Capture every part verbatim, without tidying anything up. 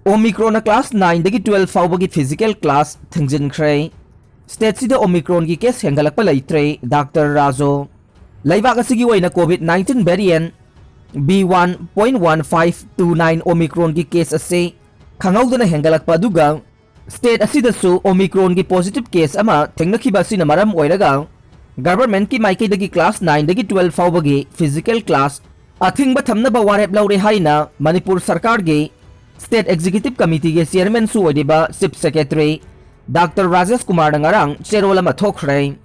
Omicronꯅ class nineꯗꯒꯤ twelve ꯐꯥꯎꯕꯒꯤ physical class ꯊꯤꯡꯖꯤꯟꯈ꯭ꯔꯦ꯫ Stateꯁꯤꯗ Omicronꯒꯤ case ꯍꯦꯟꯒꯠꯂꯛꯄ ꯂꯩꯇ꯭ꯔꯦ, ꯗꯥꯛꯇꯔ ꯔꯥꯖꯨ꯫ ꯂꯩꯕꯥꯛ ꯑꯁꯤꯒꯤ ꯑꯣꯏꯅ COVID nineteen variant B one point one five two nine Omicronꯒꯤ case ꯑꯁꯤ ꯈꯪꯍꯧꯗꯅ ꯍꯦꯟꯒꯠꯂꯛꯄ ꯑꯗꯨꯒ state ꯑꯁꯤꯗꯁꯨ Omicronꯒꯤ positive case ꯑꯃ ꯊꯦꯡꯅꯈꯤꯕ ꯑꯁꯤꯅ ꯃꯔꯝ ꯑꯣꯏꯔꯒ governmentꯀꯤ ꯃꯥꯏꯀꯩꯗꯒꯤ class nineꯗꯒꯤ twelve ꯐꯥꯎꯕꯒꯤ physical class ꯑꯊꯤꯡꯕ ꯊꯝꯅꯕ ꯋꯥꯔꯦꯞ ꯂꯧꯔꯦ ꯍꯥꯏꯅ ꯃꯅꯤꯄꯨꯔ ꯁꯔꯀꯥꯔꯒꯤ State Executive Committeeꯒꯤ chairmanꯁꯨ ꯑꯣꯏꯔꯤꯕ Chief Secretary ꯗꯥꯛꯇꯔ ꯔꯥꯖꯦꯁ ꯀꯨꯃꯥꯔꯅ ꯉꯔꯥꯡ ꯆꯦꯔꯣꯜ ꯑꯃ ꯊꯣꯛꯈ꯭ꯔꯦ꯫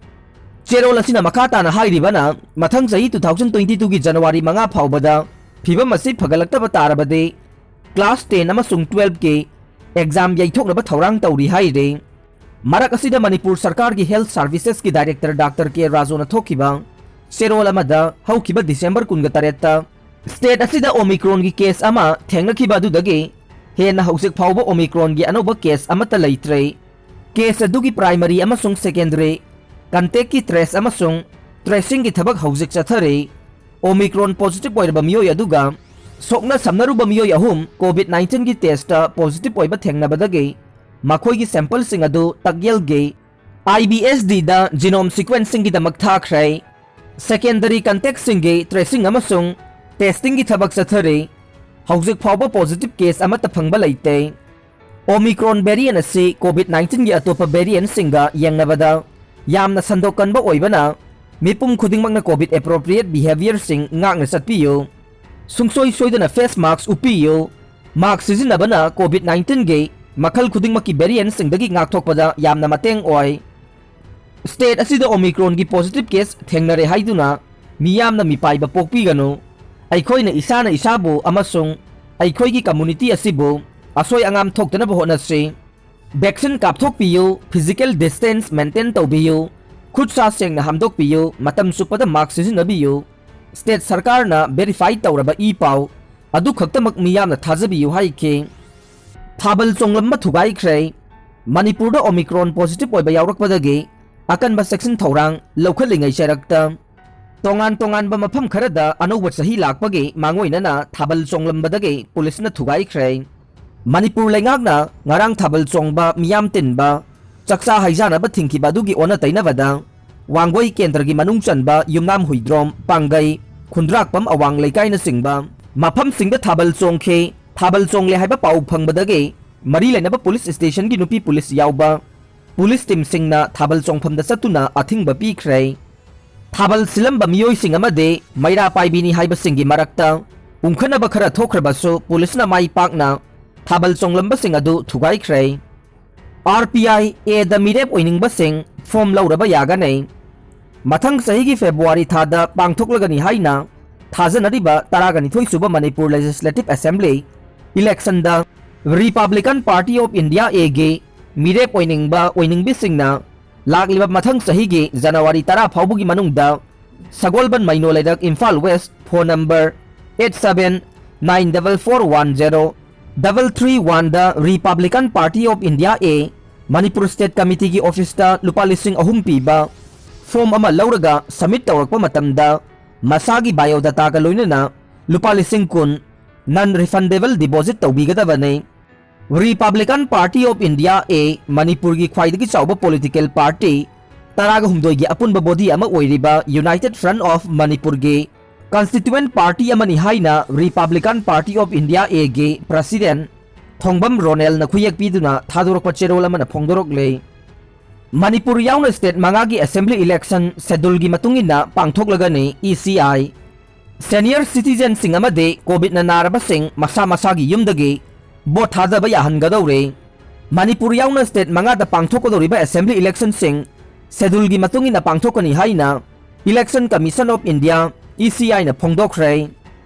ꯆꯦꯔꯣꯜ ꯑꯁꯤꯅ ꯃꯈꯥ ꯇꯥꯅ ꯍꯥꯏꯔꯤꯕꯅ, ꯃꯊꯪ ꯆꯍꯤ two thousand twenty twoꯒꯤ January ꯃꯉꯥ ꯐꯥꯎꯕꯗ ꯐꯤꯕꯝ ꯑꯁꯤ ꯐꯒꯠꯂꯛꯇꯕ ꯇꯥꯔꯕꯗꯤ class ten ꯑꯃꯁꯨꯡ twelveꯀꯤ exam ꯌꯩꯊꯣꯛꯅꯕ ꯊꯧꯔꯥꯡ ꯇꯧꯔꯤ ꯍꯥꯏꯔꯤ꯫ ꯃꯔꯛ ꯑꯁꯤꯗ ꯃꯅꯤꯄꯨꯔ ꯁꯔꯀꯥꯔꯒꯤ Health Servicesꯀꯤ director ꯗꯥꯛꯇꯔ ꯀꯦ ꯔꯥꯖꯨꯅ ꯊꯣꯛꯈꯤꯕ ꯆꯦꯔꯣꯜ ꯑꯃꯗ ꯍꯧꯈꯤꯕ December ꯀꯨꯟꯒ ꯇꯔꯦꯠꯇ state ꯑꯁꯤꯗ Omicronꯒꯤ case ꯑꯃ ꯊꯦꯡꯅꯈꯤꯕ ꯑꯗꯨꯗꯒꯤ ꯍꯦꯟꯅ ꯍꯧꯖꯤꯛ ꯐꯥꯎꯕ Omicronꯒꯤ ꯑꯅꯧꯕ case ꯑꯃꯠꯇ ꯂꯩꯇ꯭ꯔꯦ꯫ Case ꯑꯗꯨꯒꯤ primary ꯑꯃꯁꯨꯡ secondary contactꯀꯤ trace ꯑꯃꯁꯨꯡ tracingꯒꯤ ꯊꯕꯛ ꯍꯧꯖꯤꯛ ꯆꯠꯊꯔꯤ꯫ Omicron positive ꯑꯣꯏꯔꯕ ꯃꯤꯑꯣꯏ ꯑꯗꯨꯒ ꯁꯣꯛꯅ ꯁꯝꯅꯔꯨꯕ ꯃꯤꯑꯣꯏ ꯑꯍꯨꯝ COVID nineteenꯒꯤ testꯇ positive ꯑꯣꯏꯕ ꯊꯦꯡꯅꯕꯗꯒꯤ ꯃꯈꯣꯏꯒꯤ sampleꯁꯤꯡ ꯑꯗꯨ ꯇꯛꯌꯦꯜꯒꯤ IBSDꯗ genome sequencingꯒꯤꯗꯃꯛ ꯊꯥꯈ꯭ꯔꯦ꯫ Secondary contactꯁꯤꯡꯒꯤ tracing ꯑꯃꯁꯨꯡ testingꯒꯤ ꯊꯕꯛ ꯆꯠꯊꯔꯤ꯫ ꯍꯧꯖꯤꯛ ꯐꯥꯎꯕ positive case ꯑꯃꯠꯇ ꯐꯪꯕ ꯂꯩꯇꯦ꯫ Omicron variant ꯑꯁꯤ COVID nineteenꯒꯤ ꯑꯇꯣꯞꯄ variantꯁꯤꯡꯒ ꯌꯦꯡꯅꯕꯗ ꯌꯥꯝꯅ ꯁꯟꯗꯣꯛꯀꯟꯕ ꯑꯣꯏꯕꯅ, ꯃꯤꯄꯨꯝ ꯈꯨꯗꯤꯡꯃꯛꯅ COVID appropriate behaviorꯁꯤꯡ ꯉꯥꯛꯅ ꯆꯠꯄꯤꯌꯨ꯫ ꯁꯨꯡꯁꯣꯏ ꯁꯣꯏꯗꯅ face mask ꯎꯞꯄꯤꯌꯨ꯫ Mask ꯁꯤꯖꯤꯟꯅꯕꯅ COVID nineteenꯒꯤ ꯃꯈꯜ ꯈꯨꯗꯤꯡꯃꯛꯀꯤ variantꯁꯤꯡꯗꯒꯤ ꯉꯥꯛꯊꯣꯛꯄꯗ ꯌꯥꯝꯅ ꯃꯇꯦꯡ ꯑꯣꯏ꯫ State ꯑꯁꯤꯗ Omicronꯒꯤ positive case ꯊꯦꯡꯅꯔꯦ ꯍꯥꯏꯗꯨꯅ ꯃꯤꯌꯥꯝꯅ ꯃꯤꯄꯥꯏꯕ ꯄꯣꯛꯄꯤꯒꯅꯨ꯫ ꯑꯩꯈꯣꯏꯅ ꯏꯁꯥꯅ ꯏꯁꯥꯕꯨ ꯑꯃꯁꯨꯡ ꯑꯩꯈꯣꯏꯒꯤ community ꯑꯁꯤꯕꯨ ꯑꯁꯣꯏ ꯑꯉꯥꯝ ꯊꯣꯛꯇꯅꯕ ꯍꯣꯠꯅꯁꯤ꯫ Vaccine ꯀꯥꯞꯊꯣꯛꯄꯤꯌꯨ, physical distance maintain ꯇꯧꯕꯤꯌꯨ, ꯈꯨꯠ ꯁꯥ ꯁꯦꯡꯅ ꯍꯥꯝꯗꯣꯛꯄꯤꯌꯨ, ꯃꯇꯝ ꯆꯨꯞꯄꯗ mask ꯁꯤꯖꯤꯟꯅꯕꯤꯌꯨ꯫ State ꯁꯔꯀꯥꯔꯅ verify ꯇꯧꯔꯕ ꯏ ꯄꯥꯎ ꯑꯗꯨ ꯈꯛꯇꯃꯛ ꯃꯤꯌꯥꯝꯅ ꯊꯥꯖꯕꯤꯌꯨ ꯍꯥꯏꯈꯤ꯫ ꯊꯥꯕꯜ ꯆꯣꯡꯂꯝꯕ ꯊꯨꯒꯥꯏꯈ꯭ꯔꯦ꯫ ꯃꯅꯤꯄꯨꯔꯗ Omicron positive ꯑꯣꯏꯕ ꯌꯥꯎꯔꯛꯄꯗꯒꯤ ꯑꯀꯟꯕ ꯆꯦꯛꯁꯤꯟ ꯊꯧꯔꯥꯡ ꯂꯧꯈꯠꯂꯤꯉꯩ ꯆꯩꯔꯛꯇ ꯇꯣꯉꯥꯟ ꯇꯣꯉꯥꯟꯕ ꯃꯐꯝ ꯈꯔꯗ ꯑꯅꯧꯕ ꯆꯍꯤ ꯂꯥꯛꯄꯒꯤ ꯃꯥꯡꯑꯣꯏꯅꯅ ꯊꯥꯕꯜ ꯆꯣꯡꯂꯝꯕꯗꯒꯤ ꯄꯨꯂꯤꯁꯅ ꯊꯨꯒꯥꯏꯈ꯭ꯔꯦ꯫ ꯃꯅꯤꯄꯨꯔ ꯂꯩꯉꯥꯛꯅ ꯉꯔꯥꯡ ꯊꯥꯕꯜ ꯆꯣꯡꯕ ꯃꯤꯌꯥꯝ ꯇꯤꯟꯕ ꯆꯥꯛꯆꯥ ꯍꯩꯖꯥꯅꯕ ꯊꯤꯡꯈꯤꯕ ꯑꯗꯨꯒꯤ ꯑꯣꯟꯅ ꯇꯩꯅꯕꯗ ꯋꯥꯡꯒꯣꯏ ꯀꯦꯟꯗ꯭ꯔꯒꯤ ꯃꯅꯨꯡ ꯆꯟꯕ ꯌꯨꯝꯅꯥꯝ ꯍꯨꯏꯗ꯭ꯔꯣꯝ, ꯄꯥꯡꯒꯩ, ꯈꯨꯟꯗ꯭ꯔꯥꯛꯄꯝ ꯑꯋꯥꯡ ꯂꯩꯀꯥꯏꯅꯆꯤꯡꯕ ꯃꯐꯝꯁꯤꯡꯗ ꯊꯥꯕꯜ ꯆꯣꯡꯈꯤ꯫ ꯊꯥꯕꯜ ꯆꯣꯡꯂꯦ ꯍꯥꯏꯕ ꯄꯥꯎ ꯐꯪꯕꯗꯒꯤ ꯃꯔꯤ ꯂꯩꯅꯕ ꯄꯨꯂꯤꯁ ꯁ꯭ꯇꯦꯁꯟꯒꯤ ꯅꯨꯄꯤ ꯄꯨꯂꯤꯁ ꯌꯥꯎꯕ ꯄꯨꯂꯤꯁ ꯇꯤꯝꯁꯤꯡꯅ ꯊꯥꯕꯜ ꯆꯣꯡꯐꯝꯗ ꯆꯠꯇꯨꯅ ꯑꯊꯤꯡꯕ ꯄꯤꯈ꯭ꯔꯦ꯫ ꯊꯥꯕꯜ ꯁꯤꯜꯂꯝꯕ ꯃꯤꯑꯣꯏꯁꯤꯡ ꯑꯃꯗꯤ ꯃꯩꯔꯥ ꯄꯥꯏꯕꯤꯅꯤ ꯍꯥꯏꯕꯁꯤꯡꯒꯤ ꯃꯔꯛꯇ ꯎꯪꯈꯠꯅꯕ ꯈꯔ ꯊꯣꯛꯈ꯭ꯔꯕꯁꯨ ꯄꯨꯂꯤꯁꯅ ꯃꯥꯏ ꯄꯥꯛꯅ ꯊꯥꯕꯜ ꯆꯣꯡꯂꯝꯕꯁꯤꯡ ꯑꯗꯨ ꯊꯨꯒꯥꯏꯈ꯭ꯔꯦ꯫ ꯑꯥꯔ ꯄꯤ ꯑꯥꯏ ꯑꯦꯗ ꯃꯤꯔꯦꯞ ꯑꯣꯏꯅꯤꯡꯕꯁꯤꯡ ꯐꯣꯝ ꯂꯧꯔꯕ ꯌꯥꯒꯅꯤ꯫ ꯃꯊꯪ ꯆꯍꯤꯒꯤ ꯐꯦꯕ꯭ꯔꯨꯋꯥꯔꯤ ꯊꯥꯗ ꯄꯥꯡꯊꯣꯛꯂꯒꯅꯤ ꯍꯥꯏꯅ ꯊꯥꯖꯅꯔꯤꯕ ꯇꯔꯥꯒ ꯅꯤꯊꯣꯏ ꯁꯨꯕ ꯃꯅꯤꯄꯨꯔ ꯂꯦꯖꯤꯁꯂꯦꯇꯤꯚ ꯑꯦꯁꯦꯝꯕ꯭ꯂꯤ ꯏꯂꯦꯛꯁꯟꯗ ꯔꯤꯄꯕ꯭ꯂꯤꯀꯟ ꯄꯥꯔꯇꯤ ꯑꯣꯐ ꯏꯟꯗꯤꯌꯥ ꯑꯦꯒꯤ ꯃꯤꯔꯦꯞ ꯑꯣꯏꯅꯤꯡꯕ ꯑꯣꯏꯅꯤꯡꯕꯤꯁꯤꯡꯅ ꯂꯥꯛꯂꯤꯕ ꯃꯊꯪ ꯆꯍꯤꯒꯤ ꯖꯅꯋꯥꯔꯤ ꯇꯔꯥ ꯐꯥꯎꯕꯒꯤ ꯃꯅꯨꯡꯗ ꯁꯒꯣꯜꯕꯟ ꯃꯩꯅꯣ ꯂꯩꯔꯛ, Imphal west, phone number eight seven nine double four one zero double three one the Republican Party of India A, Manipur state ꯀꯃꯤꯇꯤꯒꯤ ꯑꯣꯐꯤꯁꯇ ꯂꯨꯄꯥ ꯂꯤꯁꯤꯡ ꯑꯍꯨꯝ ꯄꯤꯕ ꯐꯣꯝ ꯑꯃ ꯂꯧꯔꯒ ꯁꯕꯃꯤꯠ ꯇꯧꯔꯛꯄ ꯃꯇꯝꯗ ꯃꯁꯥꯒꯤ ꯕꯥꯏꯑꯣꯗꯥꯇꯥꯒ ꯂꯣꯏꯅꯅ ꯂꯨꯄꯥ ꯂꯤꯁꯤꯡ ꯀꯨꯟ ꯅꯟ ꯔꯤꯐꯟꯗꯦꯕꯜ ꯗꯤꯄꯣꯖꯤꯠ ꯇꯧꯕꯤꯒꯗꯕꯅꯤ꯫ ꯔꯤꯄꯕ꯭ꯂꯤꯀꯟ ꯄꯥꯔꯇꯤ ꯑꯣꯐ ꯏꯟꯗꯤꯌꯥ ꯑꯦ, ꯃꯅꯤꯄꯨꯔꯒꯤ ꯈ꯭ꯋꯥꯏꯗꯒꯤ ꯆꯥꯎꯕ ꯄꯣꯂꯤꯇꯤꯀꯦꯜ ꯄꯥꯔꯇꯤ ꯇꯔꯥꯒ ꯍꯨꯝꯗꯣꯏꯒꯤ ꯑꯄꯨꯟꯕ ꯕꯣꯗꯤ ꯑꯃ ꯑꯣꯏꯔꯤꯕ ꯌꯨꯅꯥꯏꯇꯦꯗ ꯐ꯭ꯔꯟꯠ ꯑꯣꯐ ꯃꯅꯤꯄꯨꯔꯒꯤ ꯀꯟꯁꯇꯤꯇ꯭ꯌꯨꯑꯦꯟꯠ ꯄꯥꯔꯇꯤ ꯑꯃꯅꯤ ꯍꯥꯏꯅ ꯔꯤꯄꯕ꯭ꯂꯤꯀꯟ ꯄꯥꯔꯇꯤ ꯑꯣꯐ ꯏꯟꯗꯤꯌꯥ ꯑꯦꯒꯤ ꯄ꯭ꯔꯁꯤꯗꯦꯟꯠ ꯊꯣꯡꯕꯝ ꯔꯣꯅꯦꯜꯅ ꯈꯨꯌꯦꯛ ꯄꯤꯗꯨꯅ ꯊꯥꯗꯣꯔꯛꯄ ꯆꯦꯔꯣꯜ ꯑꯃꯅ ꯐꯣꯡꯗꯣꯔꯛꯂꯦ꯫ ꯃꯅꯤꯄꯨꯔ ꯌꯥꯎꯅ ꯁ꯭ꯇꯦꯠ ꯃꯉꯥꯒꯤ ꯑꯦꯁꯦꯝꯕ꯭ꯂꯤ ꯏꯂꯦꯛꯁꯟ ꯁꯦꯗꯨꯜꯒꯤ ꯃꯇꯨꯡ ꯏꯟꯅ ꯄꯥꯡꯊꯣꯛꯂꯒꯅꯤ, ꯏ ꯁꯤ ꯑꯥꯏ꯫ ꯁꯦꯅꯤꯌꯔ ꯁꯤꯇꯤꯖꯦꯟꯁꯤꯡ ꯑꯃꯗꯤ ꯀꯣꯚꯤꯗꯅ ꯅꯥꯔꯕꯁꯤꯡ ꯃꯁꯥ ꯃꯁꯥꯒꯤ ꯌꯨꯝꯗꯒꯤ ꯚꯣꯠ ꯊꯥꯗꯕ ꯌꯥꯍꯟꯒꯗꯧꯔꯦ꯫ ꯃꯅꯤꯄꯨꯔ ꯌꯥꯎꯅ ꯁ꯭ꯇꯦꯠ ꯃꯉꯥꯗ ꯄꯥꯡꯊꯣꯛꯀꯗꯧꯔꯤꯕ ꯑꯦꯁꯦꯝꯕ꯭ꯂꯤ ꯏꯂꯦꯛꯁꯟꯁꯤꯡ ꯁꯦꯗꯨꯜꯒꯤ ꯃꯇꯨꯡ ꯏꯟꯅ ꯄꯥꯡꯊꯣꯛꯀꯅꯤ ꯍꯥꯏꯅ election commission of India, E ꯁꯤ ꯑꯥꯏꯅ ꯐꯣꯡꯗꯣꯛꯈ꯭ꯔꯦ꯫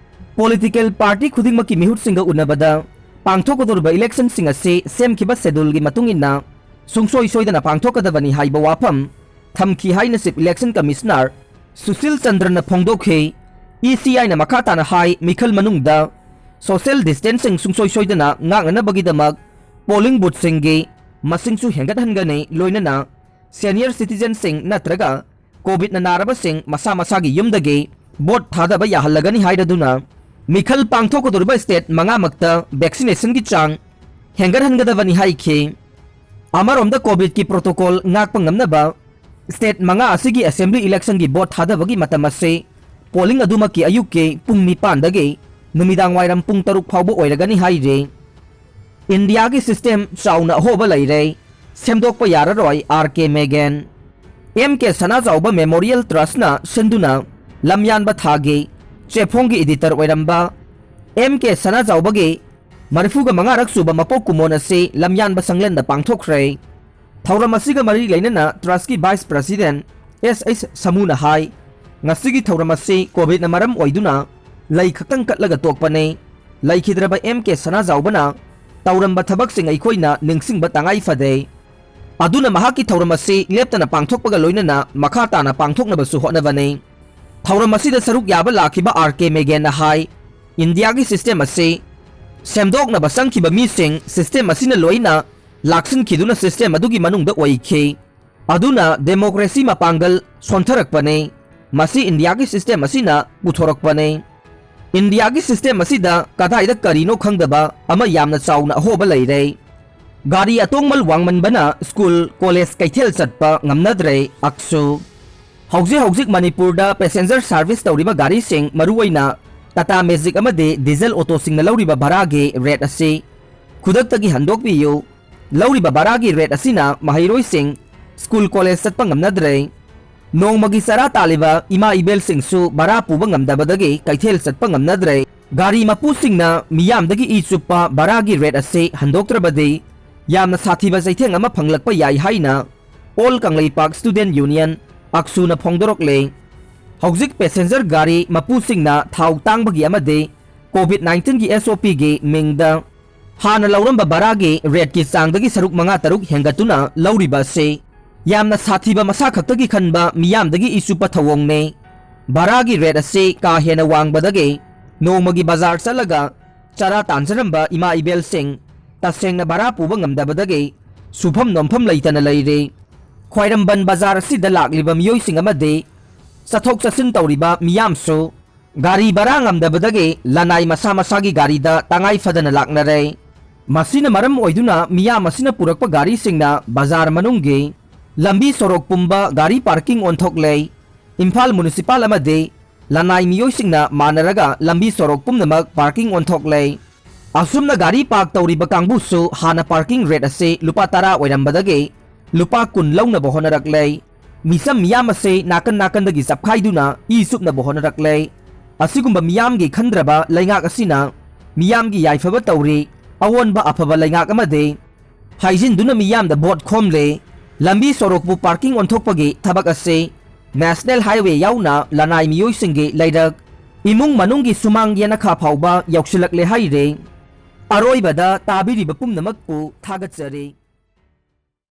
ꯄꯣꯂꯤꯇꯤꯀꯦꯜ ꯄꯥꯔꯇꯤ ꯈꯨꯗꯤꯡꯃꯛꯀꯤ ꯃꯤꯍꯨꯠꯁꯤꯡꯒ ꯎꯅꯕꯗ ꯄꯥꯡꯊꯣꯛꯀꯗꯧꯔꯤꯕ ꯏꯂꯦꯛꯁꯟꯁꯤꯡ ꯑꯁꯤ ꯁꯦꯝꯈꯤꯕ ꯁꯦꯗꯨꯜꯒꯤ ꯃꯇꯨꯡ ꯏꯟꯅ ꯁꯨꯡꯁꯣꯏ ꯁꯣꯏꯗꯅ ꯄꯥꯡꯊꯣꯛꯀꯗꯕꯅꯤ ꯍꯥꯏꯕ ꯋꯥꯐꯝ ꯊꯝꯈꯤ ꯍꯥꯏꯅ ꯆꯤꯐ ꯏꯂꯦꯛꯁꯟ ꯀꯃꯤꯁꯅꯔ ꯁꯨꯁꯤꯜ ꯆꯟꯗ꯭ꯔꯅ ꯐꯣꯡꯗꯣꯛꯈꯤ꯫ ꯏ ꯁꯤ ꯑꯥꯏꯅ ꯃꯈꯥ ꯇꯥꯅ ꯍꯥꯏ, ꯃꯤꯈꯜ ꯃꯅꯨꯡꯗ ꯁꯣꯁꯤꯌꯦꯜ ꯗꯤꯁꯇꯦꯟꯁꯤꯡ ꯁꯨꯡꯁꯣꯏ ꯁꯣꯏꯗꯅ ꯉꯥꯛꯅꯅꯕꯒꯤꯗꯃꯛ ꯄꯣꯂꯤꯡ ꯕꯨꯊꯁꯤꯡꯒꯤ ꯃꯁꯤꯡꯁꯨ ꯍꯦꯟꯒꯠꯍꯟꯒꯅꯤ, ꯂꯣꯏꯅꯅ ꯁꯦꯅꯤꯌꯔ ꯁꯤꯇꯤꯖꯦꯟꯁꯤꯡ ꯅꯠꯇ꯭ꯔꯒ ꯀꯣꯚꯤꯗꯅ ꯅꯥꯔꯕꯁꯤꯡ ꯃꯁꯥ ꯃꯁꯥꯒꯤ ꯌꯨꯝꯗꯒꯤ ꯚꯣꯠ ꯊꯥꯗꯕ ꯌꯥꯍꯜꯂꯒꯅꯤ ꯍꯥꯏꯔꯗꯨꯅ ꯃꯤꯈꯜ ꯄꯥꯡꯊꯣꯛꯀꯗꯧꯔꯤꯕ ꯁ꯭ꯇꯦꯠ ꯃꯉꯥꯃꯛꯇ ꯚꯦꯛꯁꯤꯅꯦꯁꯟꯒꯤ ꯆꯥꯡ ꯍꯦꯟꯒꯠꯍꯟꯒꯗꯕꯅꯤ ꯍꯥꯏꯈꯤ꯫ ꯑꯃꯔꯣꯝꯗ ꯀꯣꯚꯤꯗꯀꯤ ꯄ꯭ꯔꯣꯇꯣꯀꯣꯜ ꯉꯥꯛꯄ ꯉꯝꯅꯕ ꯁ꯭ꯇꯦꯠ ꯃꯉꯥ ꯑꯁꯤꯒꯤ ꯑꯦꯁꯦꯝꯕ꯭ꯂꯤ ꯏꯂꯦꯛꯁꯟꯒꯤ ꯚꯣꯠ ꯊꯥꯗꯕꯒꯤ ꯃꯇꯝ ꯑꯁꯤ ꯄꯣꯂꯤꯡ ꯑꯗꯨꯃꯛꯀꯤ ꯑꯌꯨꯛꯀꯤ ꯄꯨꯡ ꯅꯤꯄꯥꯟꯗꯒꯤ ꯅꯨꯃꯤꯗꯥꯡ ꯋꯥꯏꯔꯝ ꯄꯨꯡ ꯇꯔꯨꯛ ꯐꯥꯎꯕ ꯑꯣꯏꯔꯒꯅꯤ ꯍꯥꯏꯔꯤ꯫ ꯏꯟꯗꯤꯌꯥꯒꯤ ꯁꯤꯁꯇꯦꯝ ꯆꯥꯎꯅ ꯑꯍꯣꯕ ꯂꯩꯔꯦ, ꯁꯦꯝꯗꯣꯛꯄ ꯌꯥꯔꯔꯣꯏ ꯑꯥꯔ ꯀꯦ ꯃꯦꯒꯦꯟ꯫ ꯑꯦꯝ ꯀꯦ ꯁꯅꯥꯖꯥꯎꯕ ꯃꯦꯃꯣꯔꯤꯌꯦꯜ ꯇ꯭ꯔꯁꯅ ꯁꯤꯟꯗꯨꯅ ꯂꯝꯌꯥꯟꯕ ꯊꯥꯒꯤ ꯆꯦꯐꯣꯡꯒꯤ ꯏꯗꯤꯇꯔ ꯑꯣꯏꯔꯝꯕ ꯑꯦꯝ ꯀꯦ ꯁꯅꯥꯖꯥꯎꯕꯒꯤ ꯃꯔꯤꯐꯨꯒ ꯃꯉꯥꯔꯛ ꯁꯨꯕ ꯃꯄꯣꯛ ꯀꯨꯝꯑꯣꯟ ꯑꯁꯤ ꯂꯝꯌꯥꯟꯕ ꯁꯪꯂꯦꯟꯗ ꯄꯥꯡꯊꯣꯛꯈ꯭ꯔꯦ꯫ ꯊꯧꯔꯝ ꯑꯁꯤꯒ ꯃꯔꯤ ꯂꯩꯅꯅ ꯇ꯭ꯔꯁꯀꯤ ꯚꯥꯏꯁ ꯄ꯭ꯔꯁꯤꯗꯦꯟ ꯑꯦꯁ ꯑꯩꯆ ꯁꯃꯨꯅ ꯍꯥꯏ, ꯉꯁꯤꯒꯤ ꯊꯧꯔꯝ ꯑꯁꯤ ꯀꯣꯚꯤꯗꯅ ꯃꯔꯝ ꯑꯣꯏꯗꯨꯅ ꯂꯩ ꯈꯛꯇꯪ ꯀꯠꯂꯒ ꯇꯣꯛꯄꯅꯤ꯫ ꯂꯩꯈꯤꯗ꯭ꯔꯕ ꯑꯦꯝ ꯀꯦ ꯁꯅꯥꯖꯥꯎꯕꯅ ꯇꯧꯔꯝꯕ ꯊꯕꯛꯁꯤꯡ ꯑꯩꯈꯣꯏꯅ ꯅꯤꯡꯁꯤꯡꯕ ꯇꯉꯥꯏ ꯐꯗꯦ꯫ ꯑꯗꯨꯅ ꯃꯍꯥꯛꯀꯤ ꯊꯧꯔꯝ ꯑꯁꯤ ꯂꯦꯞꯇꯅ ꯄꯥꯡꯊꯣꯛꯄꯒ ꯂꯣꯏꯅꯅ ꯃꯈꯥ ꯇꯥꯅ ꯄꯥꯡꯊꯣꯛꯅꯕꯁꯨ ꯍꯣꯠꯅꯕꯅꯤ꯫ ꯊꯧꯔꯝ ꯑꯁꯤꯗ ꯁꯔꯨꯛ ꯌꯥꯕ ꯂꯥꯛꯈꯤꯕ ꯑꯥꯔ ꯀꯦ ꯃꯦꯒꯦꯟꯅ ꯍꯥꯏ, ꯏꯟꯗꯤꯌꯥꯒꯤ ꯁꯤꯁꯇꯦꯝ ꯑꯁꯤ ꯁꯦꯝꯗꯣꯛꯅꯕ ꯆꯪꯈꯤꯕ ꯃꯤꯁꯤꯡ ꯁꯤꯁꯇꯦꯝ ꯑꯁꯤꯅ ꯂꯣꯏꯅ ꯂꯥꯛꯁꯤꯟꯈꯤꯗꯨꯅ ꯁꯤꯁꯇꯦꯝ ꯑꯗꯨꯒꯤ ꯃꯅꯨꯡꯗ ꯑꯣꯏꯈꯤ꯫ ꯑꯗꯨꯅ ꯗꯦꯃꯣꯀ꯭ꯔꯦꯁꯤ ꯃꯄꯥꯡꯒꯜ ꯁꯣꯟꯊꯔꯛꯄꯅꯤ꯫ ꯃꯁꯤ ꯏꯟꯗꯤꯌꯥꯒꯤ ꯁꯤꯁꯇꯦꯝ ꯑꯁꯤꯅ ꯄꯨꯊꯣꯔꯛꯄꯅꯤ꯫ ꯏꯟꯗꯤꯌꯥꯒꯤ ꯁꯤꯁꯇꯦꯝ ꯑꯁꯤꯗ ꯀꯗꯥꯏꯗ ꯀꯔꯤꯅꯣ ꯈꯪꯗꯕ ꯑꯃ ꯌꯥꯝꯅ ꯆꯥꯎꯅ ꯑꯍꯣꯕ ꯂꯩꯔꯦ꯫ ꯒꯥꯔꯤ ꯑꯇꯣꯡꯃꯜ ꯋꯥꯡꯃꯟꯕꯅ ꯁ꯭ꯀꯨꯜ, ꯀꯣꯂꯦꯖ, ꯀꯩꯊꯦꯜ ꯆꯠꯄ ꯉꯝꯅꯗ꯭ꯔꯦ꯫ ꯑꯛꯁꯨ꯫ ꯍꯧꯖꯤꯛ ꯍꯧꯖꯤꯛ ꯃꯅꯤꯄꯨꯔꯗ ꯄꯦꯁꯦꯟꯖꯔ ꯁꯥꯔꯚꯤꯁ ꯇꯧꯔꯤꯕ ꯒꯥꯔꯤꯁꯤꯡ, ꯃꯔꯨꯑꯣꯏꯅ ꯇꯥꯇꯥ ꯃꯦꯖꯤꯛ ꯑꯃꯗꯤ ꯗꯤꯖꯜ ꯑꯣꯇꯣꯁꯤꯡꯅ ꯂꯧꯔꯤꯕ ꯚꯔꯥꯒꯤ ꯔꯦꯠ ꯑꯁꯤ ꯈꯨꯗꯛꯇꯒꯤ ꯍꯟꯗꯣꯛꯄꯤꯌꯨ꯫ ꯂꯧꯔꯤꯕ ꯚꯔꯥꯒꯤ ꯔꯦꯠ ꯑꯁꯤꯅ ꯃꯍꯩꯔꯣꯏꯁꯤꯡ ꯁ꯭ꯀꯨꯜ, ꯀꯣꯂꯦꯖ ꯆꯠꯄ ꯉꯝꯅꯗ꯭ꯔꯦ꯫ ꯅꯣꯡꯃꯒꯤ ꯆꯔꯥ ꯇꯥꯜꯂꯤꯕ ꯏꯃꯥ ꯏꯕꯦꯜꯁꯤꯡꯁꯨ ꯚꯔꯥ ꯄꯨꯕ ꯉꯝꯗꯕꯗꯒꯤ ꯀꯩꯊꯦꯜ ꯆꯠꯄ ꯉꯝꯅꯗ꯭ꯔꯦ꯫ ꯒꯥꯔꯤ ꯃꯄꯨꯁꯤꯡꯅ ꯃꯤꯌꯥꯝꯗꯒꯤ ꯏ ꯆꯨꯞꯄ ꯚꯔꯥꯒꯤ ꯔꯦꯠ ꯑꯁꯤ ꯍꯟꯗꯣꯛꯇ꯭ꯔꯕꯗꯤ ꯌꯥꯝꯅ ꯁꯥꯊꯤꯕ ꯆꯩꯊꯦꯡ ꯑꯃ ꯐꯪꯂꯛꯄ ꯌꯥꯏ ꯍꯥꯏꯅ ꯑꯣꯜ ꯀꯪꯂꯩꯄꯥꯛ ꯁ꯭ꯇꯨꯗꯦꯟꯠ ꯌꯨꯅꯤꯌꯟ, ꯑꯛꯁꯨꯅ ꯐꯣꯡꯗꯣꯔꯛꯂꯦ꯫ ꯍꯧꯖꯤꯛ ꯄꯦꯁꯦꯟꯖꯔ ꯒꯥꯔꯤ ꯃꯄꯨꯁꯤꯡꯅ ꯊꯥꯎ ꯇꯥꯡꯕꯒꯤ ꯑꯃꯗꯤ ꯀꯣꯚꯤꯗ ꯅꯥꯏꯟꯇꯤꯟꯒꯤ ꯑꯦꯁ ꯑꯣ ꯄꯤꯒꯤ ꯃꯤꯡꯗ ꯍꯥꯟꯅ ꯂꯧꯔꯝꯕ ꯚꯔꯥꯒꯤ ꯔꯦꯠꯀꯤ ꯆꯥꯡꯗꯒꯤ ꯁꯔꯨꯛ ꯃꯉꯥ ꯇꯔꯨꯛ ꯍꯦꯟꯒꯠꯇꯨꯅ ꯂꯧꯔꯤꯕ ꯑꯁꯤ ꯌꯥꯝꯅ ꯁꯥꯊꯤꯕ ꯃꯁꯥ ꯈꯛꯇꯒꯤ ꯈꯟꯕ ꯃꯤꯌꯥꯝꯗꯒꯤ ꯏ ꯆꯨꯞꯄ ꯊꯧꯑꯣꯡꯅꯤ꯫ ꯚꯔꯥꯒꯤ ꯔꯦꯠ ꯑꯁꯤ ꯀꯥ ꯍꯦꯟꯅ ꯋꯥꯡꯕꯗꯒꯤ ꯅꯣꯡꯃꯒꯤ ꯕꯖꯥꯔ ꯆꯠꯂꯒ ꯆꯔꯥ ꯇꯥꯟꯖꯔꯝꯕ ꯏꯃꯥ ꯏꯕꯦꯜꯁꯤꯡ ꯇꯁꯦꯡꯅ ꯚꯔꯥ ꯄꯨꯕ ꯉꯝꯗꯕꯗꯒꯤ ꯁꯨꯐꯝ ꯅꯣꯝꯐꯝ ꯂꯩꯇꯅ ꯂꯩꯔꯤ꯫ ꯈ꯭ꯋꯥꯏꯔꯝꯕꯟ ꯕꯖꯥꯔ ꯑꯁꯤꯗ ꯂꯥꯛꯂꯤꯕ ꯃꯤꯑꯣꯏꯁꯤꯡ ꯑꯃꯗꯤ ꯆꯠꯊꯣꯛ ꯆꯠꯁꯤꯟ ꯇꯧꯔꯤꯕ ꯃꯤꯌꯥꯝꯁꯨ ꯒꯥꯔꯤ ꯚꯔꯥ ꯉꯝꯗꯕꯗꯒꯤ ꯂꯅꯥꯏ ꯃꯁꯥ ꯃꯁꯥꯒꯤ ꯒꯥꯔꯤꯗ ꯇꯉꯥꯏ ꯐꯗꯅ ꯂꯥꯛꯅꯔꯦ꯫ ꯃꯁꯤꯅ ꯃꯔꯝ ꯑꯣꯏꯗꯨꯅ ꯃꯤꯌꯥꯝ ꯑꯁꯤꯅ ꯄꯨꯔꯛꯄ ꯒꯥꯔꯤꯁꯤꯡꯅ ꯕꯖꯥꯔ ꯃꯅꯨꯡꯒꯤ ꯂꯝꯕꯤ ꯁꯣꯔꯣꯛ ꯄꯨꯝꯕ ꯒꯥꯔꯤ ꯄꯥꯔꯀꯤꯡ ꯑꯣꯟꯊꯣꯛꯂꯦ꯫ ꯏꯝꯐꯥꯜ ꯃꯨꯅꯤꯁꯤꯄꯥꯜ ꯑꯃꯗꯤ ꯂꯅꯥꯏ ꯃꯤꯑꯣꯏꯁꯤꯡꯅ ꯃꯥꯟꯅꯔꯒ ꯂꯝꯕꯤ ꯁꯣꯔꯣꯛ ꯄꯨꯝꯅꯃꯛ ꯄꯥꯔꯀꯤꯡ ꯑꯣꯟꯊꯣꯛꯂꯦ꯫ ꯑꯁꯨꯝꯅ ꯒꯥꯔꯤ ꯄꯥꯔꯛ ꯇꯧꯔꯤꯕ ꯀꯥꯡꯕꯨꯁꯨ ꯍꯥꯟꯅ ꯄꯥꯔꯀꯤꯡ ꯔꯦꯠ ꯑꯁꯤ ꯂꯨꯄꯥ ꯇꯔꯥ ꯑꯣꯏꯔꯝꯕꯗꯒꯤ ꯂꯨꯄꯥ ꯀꯨꯟ ꯂꯧꯅꯕ ꯍꯣꯠꯅꯔꯛꯂꯦ꯫ ꯃꯤꯆꯝ ꯃꯤꯌꯥꯝ ꯑꯁꯤ ꯅꯥꯀꯟ ꯅꯥꯀꯟꯗꯒꯤ ꯆꯞꯈꯥꯏꯗꯨꯅ ꯏ ꯆꯨꯞꯅꯕ ꯍꯣꯠꯅꯔꯛꯂꯦ꯫ ꯑꯁꯤꯒꯨꯝꯕ ꯃꯤꯌꯥꯝꯒꯤ ꯈꯟꯗ꯭ꯔꯕ ꯂꯩꯉꯥꯛ ꯑꯁꯤꯅ ꯃꯤꯌꯥꯝꯒꯤ ꯌꯥꯏꯐꯕ ꯇꯧꯔꯤ, ꯑꯑꯣꯟꯕ ꯑꯐꯕ ꯂꯩꯉꯥꯛ ꯑꯃꯗꯤ ꯍꯥꯏꯖꯤꯟꯗꯨꯅ ꯃꯤꯌꯥꯝꯗ ꯚꯣꯠ ꯈꯣꯝꯂꯦ꯫ ꯂꯝꯕꯤ ꯁꯣꯔꯣꯛꯄꯨ ꯄꯥꯔꯀꯤꯡ ꯑꯣꯟꯊꯣꯛꯄꯒꯤ ꯊꯕꯛ ꯑꯁꯤ ꯅꯦꯁꯅꯦꯜ ꯍꯥꯏꯋꯦ ꯌꯥꯎꯅ ꯂꯅꯥꯏ ꯃꯤꯑꯣꯏꯁꯤꯡꯒꯤ ꯂꯩꯔꯛ, ꯏꯃꯨꯡ ꯃꯅꯨꯡꯒꯤ ꯁꯨꯃꯥꯡ ꯌꯦꯅꯈꯥ ꯐꯥꯎꯕ ꯌꯧꯁꯤꯜꯂꯛꯂꯦ ꯍꯥꯏꯔꯦ꯫ ꯑꯔꯣꯏꯕꯗ ꯇꯥꯕꯤꯔꯤꯕ ꯄꯨꯝꯅꯃꯛꯄꯨ ꯊꯥꯒꯠꯆꯔꯤ꯫